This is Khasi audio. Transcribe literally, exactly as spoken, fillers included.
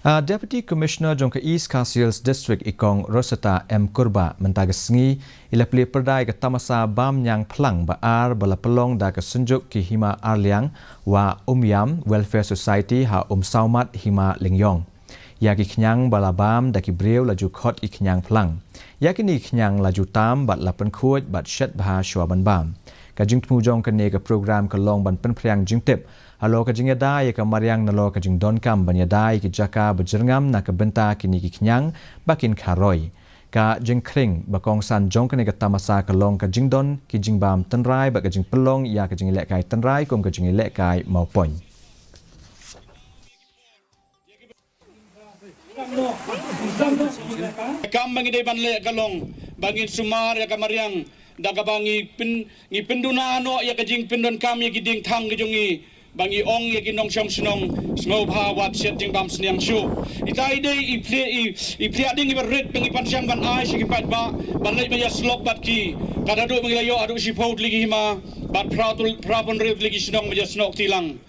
A Deputy Commissioner jong ka East Khasi Hills District, i Kong Rosetta M Kurbah, mynta ka sngi i la plie pyrda ïa ka tamasa bam ñiang phlang ba ar ba la pynlong da ka Synjuk ki Hima Arliang wa Umïam Welfare Society ha Umsawmat, Hima Lyngiong. Ïa ki khñiang ba la bam da ki briew la ju khot ki khñiang phlang. Ïa kine ki khñiang la ju tam bad la pynkhuid bad shet bha shuwa ban bam. Ka jingthmu jong kane ka program ka long ban pynphriang jingtip halor ka jingïada ïa ka mariang nalor ka jingdonkam ban ïada ïa ki jaka ba jyrngam na ka bynta kine ki khñiang ba kin kha roi. Ka jingkhring ba kongsan jong kane ka tamasa ka long ka jingdon ki jingbam tynrai bad ka jingpynlong ïa ka jingïalehkai tynrai kum ka jingïalehkai mawpoiñ. Kam ba ngi dei ban leh ka long ba ngin sumar ïa ka mariang da kaba ngi pyn ngi pynduna noh ïa ka jingpyndonkam ïa ki diengthang ki jong ngi, ba ngi ong ïa ki nongshong shnong, sngewbha wat shet jingbam sniang shuh. Ita i dei i phlia i i phlia ding i ba rit ba ngi pynshang ban ai sha ki paidbah ban leit ban ïasyllok bad ki. Kat haduh ba ngi la ïoh haduh shiphew tylli ki hima bad phra tul phra phew hynriew tylli ki shnong ba ïasnoh kti lang.